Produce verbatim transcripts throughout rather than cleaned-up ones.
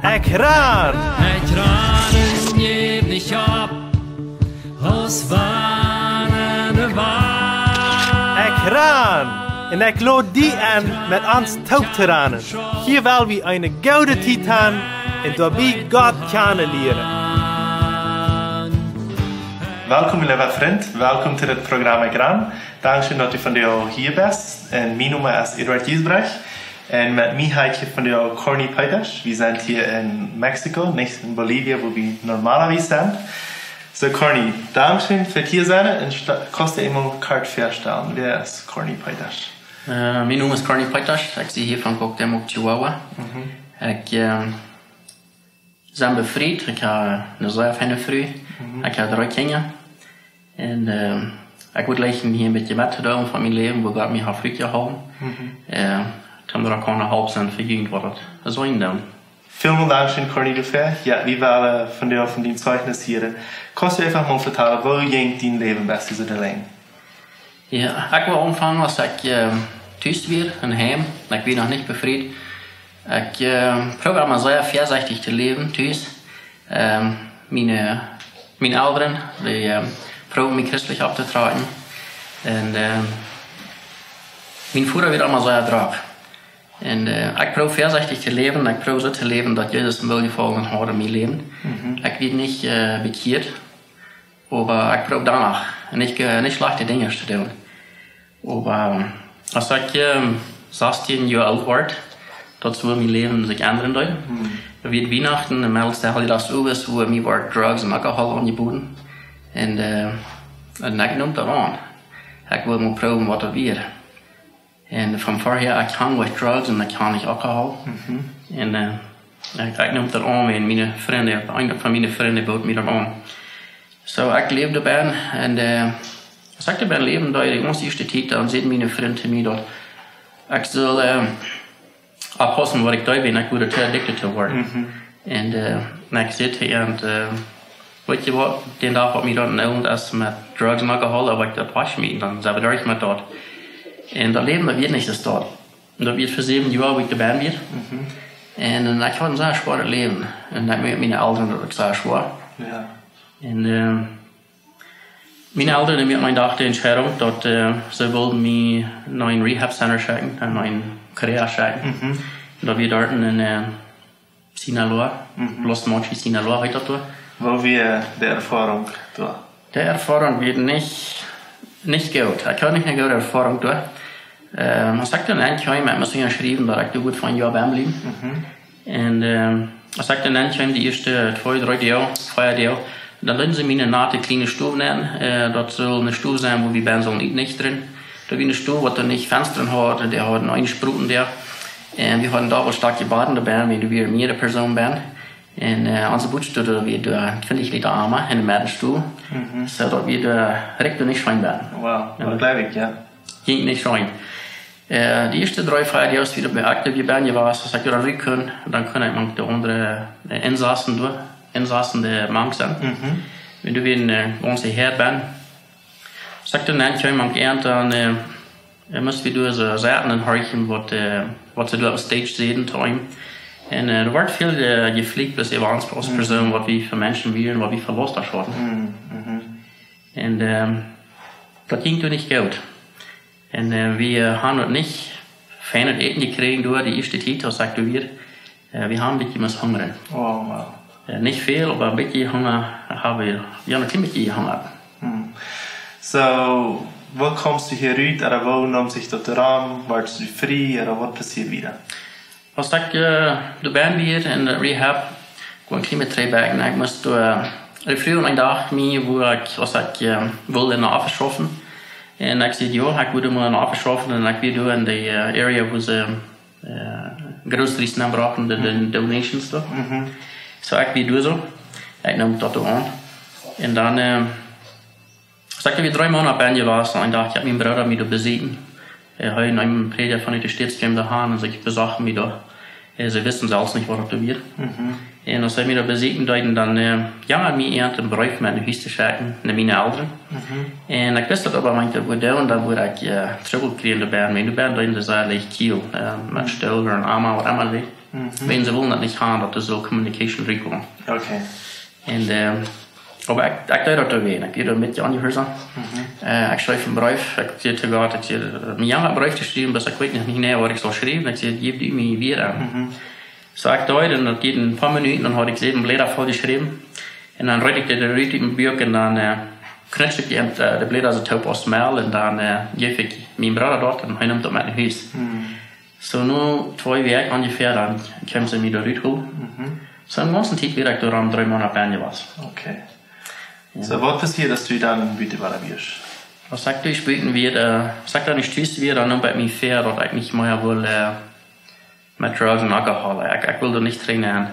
Ekj ran! Ekj ran un jäw nich opp, aus wann de Wand. Ekj ran! Un ekj lod die enn, met ons toop to ranen. Hia well wie eene goode Tiet han un doabie Gott kjanen lieren. Welkom, leewa Frint. Welkom to dit Programm Ekj ran. Dankscheen, daut du vondoag hia best. Un mien Nomen es Eduard Giesbrecht. Un met mie hab ekj vondoag Corny Peetasch. Wie sent hia en Mexiko, nich en Bolivien, wua wie normalerwies sent. So, Corny, dankscheen fa hia sennen. Un sta-, kaust du eemol kort väastalen, wäa es Corny Peetasch? Äh, mien Nomen es Corny Peetasch. Ekj sie hia von Cuauhtémoc, Chihuahua. Mhm. Ekj, ähm, sie befriet. Ekj hab eene sea feine Fru. Mhm. Ekj hab dree Kjinja. Un, ähm, ekj wudd jleichen hia een bät met to deelen von mien Läwen, woo Gott mie haft rutjehoolen. Mhm. Äh, toom doa uk eene Help sennen fa Jugend, waut daut soo enn doonen. Välmol dankscheen, Corny, doafäa. Jo, wie wellen vondoag von dien Zeichnis hieren. Kaust du eefach mol vetalen, woo jinkj dien Läwen best du soo de Lenj? Jo, ekj well aunfangen, aus ekj, ähm, tus wia, em Heim. Ekj wia noch nich befriet. Ekj, ähm, proowd emma sea väasechtich to läwen, tus. Ähm, miene, miene Elren, dee, ähm, proowden mie christlich opptotrakjen. Un, ähm, mien Voda wia emma sea drock. Un, äh, ekj proowd väasechtich to läwen, ekj proowd soo to läwen, daut Jesus am Wull jefaulen haud en mien Läwen. Mhm. Ekj wia nich, äh, bekjieet, oba ekj proowd doano, nich, äh, nich schlajchte Dinja to doonen. Oba, ähm, aus ekj, ähm, sastieen Joa oolt wort, daut wia mien Läwen sikj endren deed. Mhm. Wia Wienachten, un meist de Heljedagsowent, wort mie Drugs un Alkohol aunjeboden. Un, äh, un ekj neem daut aun. Ekj wull mol proowen, waut daut wia. Un von verhäa, ekj hunk nich Drugs un ekj hunk nich Alkohol. Mhm. Un, äh, ekj, ekj neem daut aun, un miene Frind, eena von miene Frind bood mie daut aun. So, ekj läwd doabie un, äh, aus ekj doabie läwd, doa de gaunze ieeschte Tiet, dan säd miene Frind to mie daut ekj sull, äh, oppaussen, waut ekj deed, wan ekj wudd too addicted to woaren. Mhm. Un, äh, un ekj säd to am, äh, weetst du waut, dän Dach, waut mie daut enn Elend es met Drugs un Alkohol, oba ekj daut wajchschmieten, dan sie wie derch met daut. Un daut Läwen, daut wia nich soo stoakj. Un daut wia fa säwen Joa, wua ekj doabie wia. Mhm. Un, äh, ekj haud een sea schwoaret Läwen. Un daut met miene Elren, daut wia sea schwoa. Jo. Un, äh, miene Elren, dee moaken eenen Dach de Entscheidunk, daut, äh, see wullen mie no een Rehab Center schekjen, äh, no een Correctional schekjen. Mhm. Daut wia doa en, äh, Sinaloa, mhm, Los Mochis, Sinaloa heet daut doa. Woo wia de Erfoarunk doa? De Erfoarunk wia nich, nich goot. Ekj haud nich eene goode Erfoarunk doa. Ähm, aus ekj doa aunkaum, ekj must unjaschriewen, daut ekj doa wudd fa een Joa bie bliewen. Mhm. Un, ähm, aus ekj doa aunkaum, de ieeschte twee, dree Doag, vea Doag, dan leeten see mie en eene nate kjliene Stow nenn. Äh, daut sull eene Stow sennen, wua wie bennen sullen utnuchtren. Daut wia eene Stow, waut doa nich Fenstren haud, un dee hauden eene Spruten doa. Un wie hauden doa waut stoakje Baden doabie, wan doa wia mearere Persoonen bie. Un, äh, onse Buttstow, daut wia doa twintich Lita Ama en de Meddenstow. Mhm. So, daut wia doa, rikjt doa nich scheen bie. Wow, jo, daut jleew ekj, jo. Jinkj nich scheen. Äh, de ieeschte dree, vea Doag, wia daut bie, aus ekj doa bie wia, aus ekj doa rut kunn, dan kunn ekj mank de aundre, äh, Insassen doa, Insassen doa mank sennen. Mhm. Wan doa wia een, äh, gaunze Häad bie. Aus ekj doa aunkaum, mank an, dan, äh, äh, must wie doa soo sitten un horchen, waut, äh, waut see doa opp de Stage säden to eenem. Un, äh, doa wort väl, äh, jeflieekjt, bloos äwa ons aus, mhm, Persoon, waut wie fa Menschen wieren, waut wie fa Lastasch hauden. Mhm, mhm. Un, ähm, daut jinkj doa nich goot. Un, äh, wie, äh, hauden uk nich feinet Äten jekjräajen doa de ieeschte Tiet, aus ekj doa wia. Äh, wie hauden een bät must hungren. Oh, wow. Äh, nich väl, oba een bät Hunga haud wie. Wie hauden een kjlien bät Hunga. Hm. So, woo kjeemst du hia rut, ooda woo neem sikj daut rom, wort du frie, ooda waut passieed wieda? Aus ekj, äh, doa bie wia en de Rehab, ekj woa een kjlien bät trigj bäakjen, ekj must, äh, de Fru eenen Dach mie, wua ekj, aus ekj, äh, wull en de Office schaufen. Un ekj säd, jo, ekj wudd mol en de Office schaufen, un ekj wia doa en de, äh, Area, wua see, äh, Groceries nenbrochten, de, de, mhm, Donations doa. Mhm. So, ekj wia doa soo. Ekj neem daut doa aun. Un dan, äh, aus ekj doa wia dree Moonat bie wia, dan een Dach, ekj haud mienen Brooda mie doa besieekjen. Äh, hee un een Prädja von de States kjeemen doa han un see besochten mie doa. Äh, see wisten selfst nich, waut daut wia. Mhm. Un aus see mie doa besieekjen deeden, dan, äh, jangad mie eent een Breef met no Hus to schekjen, no miene Elren. Mhm. Un ekj wist daut oba, wan ekj daut wudd doonen, dan wudd ekj, äh, Trubbel kjrieen doabie. Wan doabie deeden see sea leicht kjrieen, äh, met Mhm. Stool un Ama, waut emma leicht. Mhm. Wan see wullen daut nich haben, daut doa soo communication rutkomen. Okay. Un, äh, oba ekj, ekj deed daut uk wada. Ekj deed daut met Jan Jefferson. Mhm. Äh, ekj schreef een Breef. Ekj säd to Gott, ekj säd, äh, mie jangad een Breef to schriewen, bat ekj weet noch nich, waut ekj saul schriewen. Ekj säd, jeff du mie wada. Mhm. Soo ekj deed, un daut deed een poa Minuten, dan haud ekj säwen Bläda voll jeschräwen. Un dan reed ekj dee rut ut mien Buak un dan, äh, knutsd ekj dee, äh, de Bläda soo toop aus Mel un dan, äh, jeef ekj mien Brooda daut un hee neem daut met no Hus. Mhm. Soo no twee Wäakj onjefäa, dan kjeemen see mie doa rut holen. Mhm. Soo dee gaunze Tiet wia ekj doa om dree Moonat benne jewast. Okay. Jo. Soo, waut passieed, aus du dan buten wia? Aus ekj doa buten wia, äh, aus ekj doa nich tus wia, dan neem ekj mie väa, daut ekj nich mea wull, äh, met Drugs un Alkohol. Ekj, ekj wull doa nich drinkjen.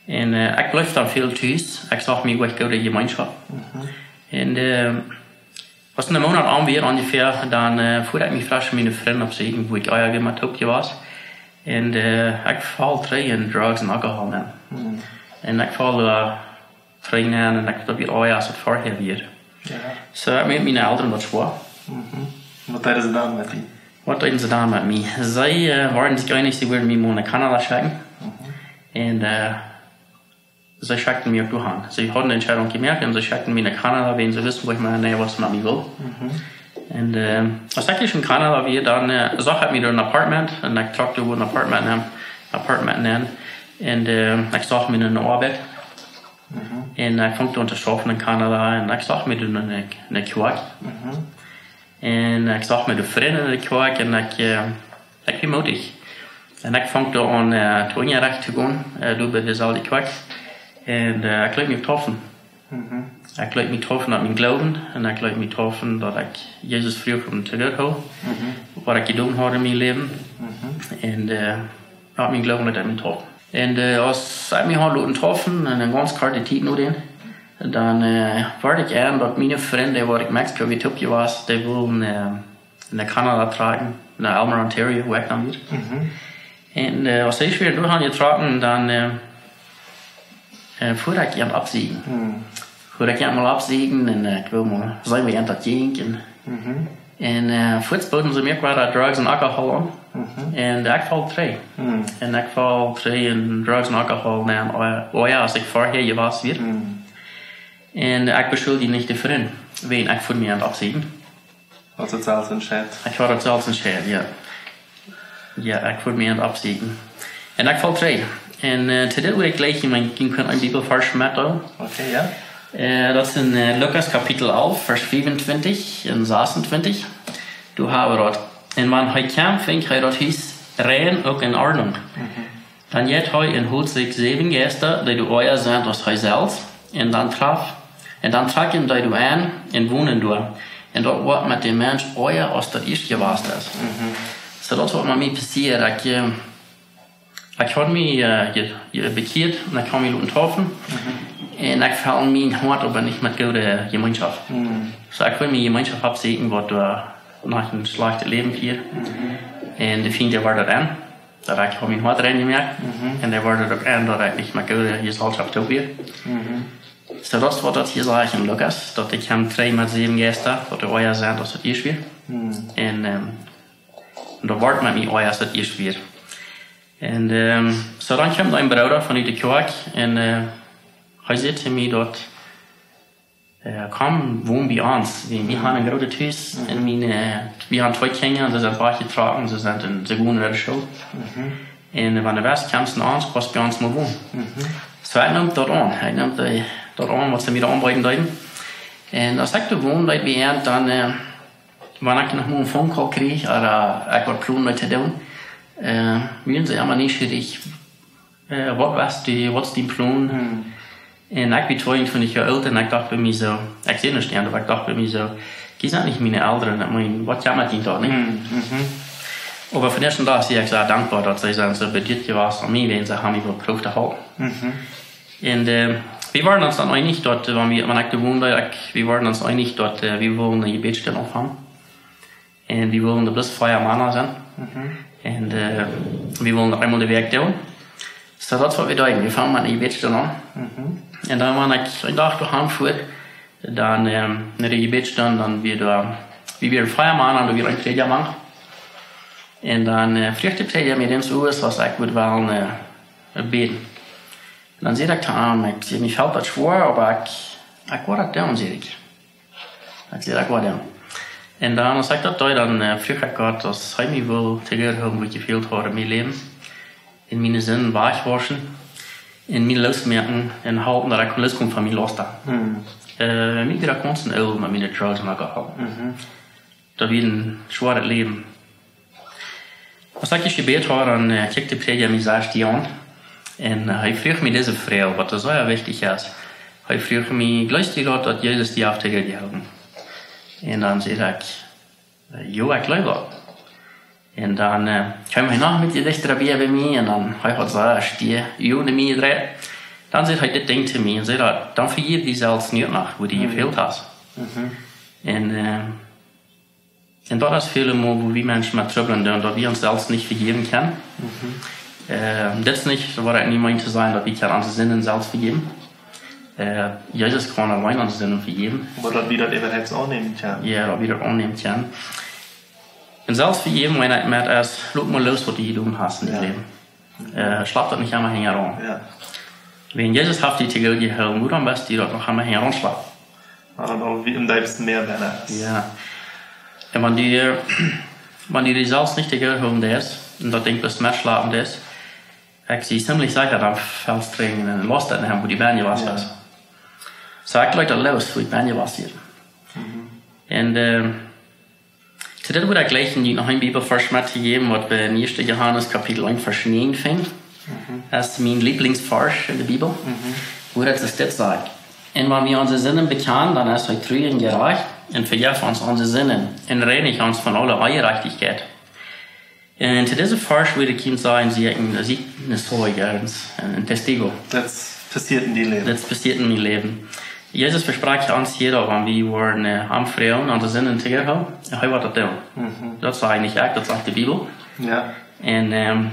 Un, äh, ekj bleef dan väl tus. Ekj socht mie uk goode Jemeenschoft. Mhm. Un, äh, aus een Moonat om wia onjefäa, dan, äh, fua ekj mie fresch met miene Frind opp Sieden, wua ekj ea wia met toop jewast. Un, äh, ekj foll trigj en Drugs un Alkohol nenn. Mhm. Un ekj foll, äh, trigj nenn un ekj, daut wia ea aus daut verhäa wia. Jo. Soo, ekj met miene Elren daut schwoa. Mhm. Waut deeden see dan met die? Waut deeden see dan met mie? See, äh, wieren sikj eenich, see wudden mie mol no Kanada schekjen. Mhm. Un, äh, see schekjten mie uk doahan. See hauden de Entscheidunk jemoakt un see schekjten mie no Kanada, wiels see wisten, wua ekj mie, nä, waut see met mie wullen. Mhm. Un, äh, aus ekj dan en Kanada wia, dan, äh, socht ekj mie doa een Apartment un ekj trock doa een Apartment nenn, Apartment nenn. Un, äh, ekj socht mie eene Oabeit. Mhm. Un ekj funk doa aun to schaufen en Kanada un ekj socht mie doa eene, eene Kjoakj. Mhm. Un ekj socht mie doa Frind en de Kjoakj un ekj, äh, ekj wia moodich. Un ekj funk doa aun, äh, to Unjarecht to gonen, äh, doa bie deeselwje Kjoakj. Un, äh, ekj leet mie taufen. Mhm. Ekj leet mie taufen opp mienen Gloowen. Un ekj leet mie taufen daut ekj Jesus fruach om to Gott to hoolen. Mhm. Waut ekj jedonen haud en mien Läwen. Mhm. Un, äh, opp mienen Gloowen leet ekj mie taufen. Un, äh, aus ekj mie haud loten taufen, en eene gaunz korte Tiet no dän, dan, äh, wort ekj en, daut miene Frind, waut ekj Mexiko wia toop jewast, dee wullen, äh, no Kanada trakjen, no Aylmer, Ontario, wua ekj dan wia. Mhm. Un, äh, aus see wia doahan jetrocken, dan, äh, äh, fua ekj an oppsieekjen. Mhm. Fua ekj an mol oppsieekjen un, äh, ekj wull mol seenen, woo daut jinkj. Un, Mhm. un, äh, fuaz booden see mie uk wada Drugs un Alkohol aun. Mhm. Un ekj foll trigj. Mhm. Un ekj foll trigj en Drugs un Alkohol, nä, un ea, ea aus ekj verhäa jewast wia. Mhm. Un ekj beschuldje nich de Frind, wiels ekj fua mie an oppsieekjen. Haud daut selfst entscheit. Ekj haud daut selfst entscheit, jo. Jo, ekj fua mie an oppsieekjen. Un ekj foll trigj. Un, äh, to dit wull ekj jlikj, ekj meen, ekj kunn een Bibelvarsch metdeelen. Okay, jo. Äh, daut es en, äh, Lukas Kapitel alf, Varsch fiefuntwintich un sasuntwintich. Doa hab wie daut. Un wan hee kjeem, funk hee daut Hus rein uk en Ordnunk. Mhm. Dan jeit hee un holt sikj säwen Jeista, dee doa oaja sent aus hee selfst, un dan traf, un dan trakjen dee doa en un wonen doa. Un daut woat met dän Mensch oaja aus daut ieescht jewast es. Mhm. Soo, daut es waut met mie passieed. Ekj, äh, ekj haud mie, äh, je-, je-, bekjieet un ekj haud mie loten taufen. Mhm. Un ekj feeld mien Hoat oba nich met goode Jemeenschoft. Mhm. Soo, ekj wull mie Jemeenschoft oppsieekjen, waut doa noch een schlajchtet Läwen fieed. Mhm. Un de Fient, dee wia doa en. Daut ekj haud mien Hoat rein jemoakt. Mhm. Un dee wia uk en, daut ekj nich met goode Jeselschoft toop wia. Mhm. Soo, daut es waut daut hia sajcht en Lukas, daut ekj kjeem trigj met säwen Jeista, waut doa oaja sent aus daut ieescht wia. Mhm. Un, ähm, daut woat met mie oaja aus daut ieescht wia. Un, ähm, soo dan kjeem een Brooda von de Kjoakj un, äh, hee säd to mie daut, äh, komm, won bie ons. Wie, wie Mhm. haben een grootet Hus Mhm. un mien, äh, wie haben twee Kjinja, see sent wajchjetrocken, see sent en, see wonen en de School. Mhm. Un, äh, wan du west, kjemst no ons, kaust bie ons mol wonen. Mhm. Soo, ekj neem daut aun. Ekj neem, äh, daut aun, waut see mie aunbeeden deeden. Un aus ekj doa wonen deed bie an, dan, äh, wan ekj noch mol een Phone Call kjrieech, ooda ekj waut plond to doonen, äh, wieren see emma nieschierich, äh, waut west du, waut es dien Plon? Mhm. Un ekj wia tweeuntwintich Joa oolt un ekj docht bie mie soo, ekj säd nuscht, oba ekj docht bie mie soo, dee sent nich miene Elren, ekj meen, waut jeit met dee doa, nä? Mhm, mhm. Oba vondoag dän Dach sie ekj sea dankboa, daut see sent soo bediet jewast aun mie, wan see haben mie waut jeprooft to halpen. Mhm. Un, äh, wie wieren ons dan eenich daut, äh, wan wie, wan ekj doa wond, ekj, wie wieren ons eenich daut, äh, wie wullen eene Jebädsstund opphangen. Un wie wullen doa bloos vea Mana sennen. Mhm. Un, äh, wie wullen daut eemol de Wäakj doonen. Soo, daut es waut wie deeden. Wie fungen met eene Jebädsstund aun. Mhm. Un dan, wan ekj een Dach doahan fua, dan, ähm, no de Jebädsstund, dan wia doa, wie wieren fea Mana, doa wia een Prädja mank. Un dan, äh, fruach de Prädja mie eent, soo aus ekj wudd wellen, äh, bäden. Dan säd ekj to am, ekj säd, mie felt daut schwoa, oba ekj, ekj woa daut doonen, säd ekj. Ekj säd, ekj woa doonen. Un dan, aus ekj daut deed, dan, äh, fruach ekj Gott, aus hee mie wull tojedoonen, woo ekj jefält haud en mien Läwen, en miene Sinden wajchwauschen, en mie loosmoaken, un halpen, daut ekj kunn looskomen von mien Lausta. Mhm. Äh, mie wia daut gaunz een Äl met miene Drugs un Alkohol. Mhm. Daut wia een schwoaret Läwen. Aus ekj jebät haud, dan, äh, kjikjt de Prädja mie sea still aun. Un, äh, hee fruach mie dise Froag, waut sea wichtich es. Hee fruach mie, "Jleefst du daut, daut Jesus die haft tojedoonen?" Un dan säd ekj, äh, "Jo, ekj jleew daut." Un dan, äh, kjeem hee noch een bät dichta bie, bie mie un dan, hee haud sea still, jo, no mie jedreit. Dan säd hee dit Dinkj to mie un säd, "Dan vejäf die selfst nu noch, woo du Mhm. jefält hast." Mhm. Un, äh, Un daut es väl mol, woo wie Menschen met trubblen doonen, daut wie ons selfst nich vejäwen kjennen. Mhm. Äh, dit es nich, waut ekj nu meen to sajen, daut wie kjennen onse Sinden selfst vejäwen. Äh, Jesus kaun auleen onse Sinden vejäwen. Oba daut wie daut äwahaupt aunnämen kjennen. Jo, daut wie daut aunnämen kjennen. Un selfst vejäwen, meen ekj met es, lot mol loos, waut du jedonen hast en dien Jo. Läwen. Äh, schlap daut nich emma hinjaraun. Jo. Wan Jesus haft die tojedoonen, wuarom best du daut noch emma hinjaraun schlapen? Oba daut wie em deepsten Mäa bennen es. Jo. Un wan du, wan du die selfst nich tojedoonen deist, un daut Dinkj bloos metschlapen deist, ekj sie ziemlich secha, dan fält et en eene Last aun, woo du bie jewast Jo. best. Soo, ekj leet daut loos, woo ekj bie jewast wia. Mhm. Un, äh, to dit wudd ekj jlikj noch een Bibelvarsch met to jäwen, waut wie en ieeschte Johanes Kapitel eent Varsch näajen finjen. Mhm. Daut es mien Lieblingsvarsch en de Bibel. Mhm. Woo daut es dit sajcht: "Un wan wie onse Sinden bekjanen, dan es hee tru un jerajcht un vejeft ons onse Sinden un reinicht ons von aule Onjerajchtichkjeit." Un to dise Varsch wudd ekj sajen, sie ekj een, sie ekj een Zeuje, een, een Testigo. Daut passieet en dien Läwen. Daut passieet en mien Läwen. Jesus vesprakjt ons hia, daut wan wie woaren, äh, am froagen, onse Sinden to vejäwen, hee woat daut doonen. Mhm. Daut saj nich ekj, daut sajcht de Bibel. Jo. Un, ähm,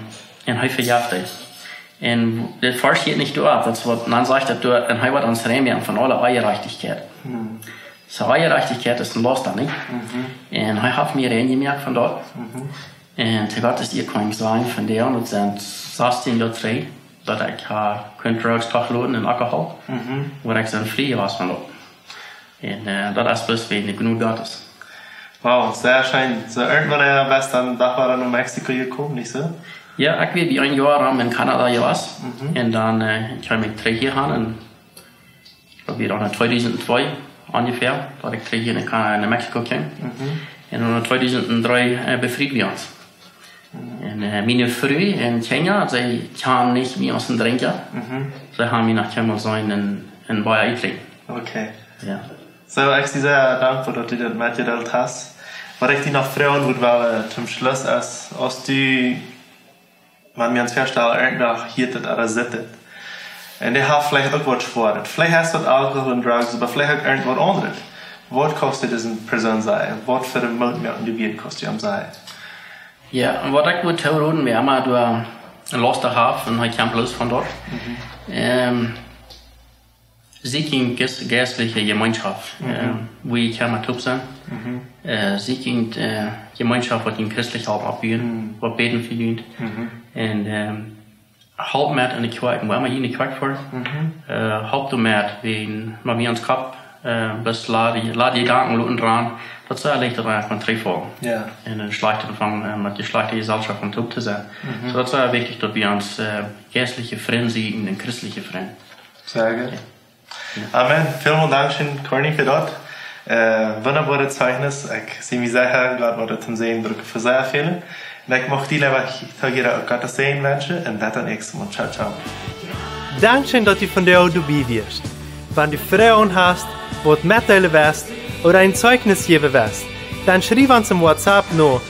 un hee vejeft die. Un dit Varsch jeit nich doa, daut es waut, dan sajcht daut doa, un hee woat ons rein moaken von aule Onjerajchtichkjeit. Mhm. Soo, Onjerajchtichkjeit es een Last, nich? Mhm. Un hee haft mie rein jemoakt von daut. Mhm. Un to Gott es Ea, kaun ekj sajen, von doa aun, daut sent sastieen Joa trigj, daut ekj, äh, kunn Drugs doch loten un Alkohol, Mhm. wua ekj dan frie wia von daut. Un, äh, daut es bloos wäajen de Jnod Gottes. Wow, sea scheen. Soo, irjentwann, äh, best du dan doch wada no Mexiko jekomen, nich soo? Jo, ekj wia bie een Joa rom en Kanada jewast. Mhm. Un dan, äh, kjeem ekj trigj hia aun un daut wia dan en tweedusent twee onjefäa, daut ekj trigj hia no Ka-, no Mexiko kjeem. Mhm. Un dan en tweedusent dree, äh, befrieden wie ons. Mhm. Un, äh, miene Fru un Kjinja, see kjanen nich mie aus een Drinkja. Mhm. See haben mie noch kjeenmol jeseenen en, en Bia utdrinkjen. Okay. Jo. Soo, ekj sie sea dankboa, daut du daut metjedeelt hast. Waut ekj die noch froagen wudd, wia, äh, toom Schluss es, aus du Wan wie ons väastalen, irjentwäa hieet daut ooda sitt daut. Un dee haft veleicht uk waut Schwoaret. Veleicht es daut Alkohol un Drugs, oba veleicht uk irjent waut aundret. Waut kaust du dise Persoon sajen? Waut fa een Moot moaken du, waut kaust du am sajen? Jo, un waut ekj wudd tooroden, wäa emma doa een Last haft un hee kjemt loos von daut. Mhm. Ähm, Sieekj eene geis-, jeistliche Jemeenschoft, Mhm. äh, wua jie kjennen toop sennen. Mhm. Äh, sieekj eene, äh, Jemeenschoft, waut jie christlich halpt oppbuen, Mhm. waut bäden fa junt. Mhm. Un, ähm, halpt met enne Kjoakj, wua emma jie enne Kjoakj foaren. Mhm. Äh, halpt doamet, wan, wan wie ons Kopp, äh, bloos lad, lad Jedanken loten rannen, daut soo leicht daut eena kaun trigjfaulen. Jo. Un een schlajchtet von, äh, met de schlajchte Jeselschoft von toop to sennen. Mhm. Soo, daut es sea wichtich, daut wie ons, äh, jeistliche Frind sieekjen un christliche Frind. Sea goot. Jo. Amen. Välmol dankscheen, Corny, fa daut. Äh, wundaboaret Zeichnis. Ekj sie mie secha, Gott woat daut toom Säajen brucken fa sea väle. Un ekj mucht die, leewa Tohiera, uk Gott sienen Säajen wenschen. Un bat daut näakjste Mol. Ciao, ciao. Dankscheen, daut du vondoag doabie wieescht. Wan du Froagen hast, waut metdeelen west ooda een Zeichnis jäwen west, dan schriew ons em WhatsApp no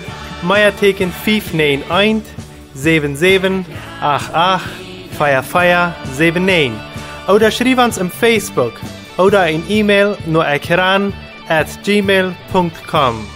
Meateken fief näajen eent, säwen säwen acht acht, vea vea säwen näajen. Ooda schriew ons em Facebook ooda een E-Mail no ekran at gmail punkt com.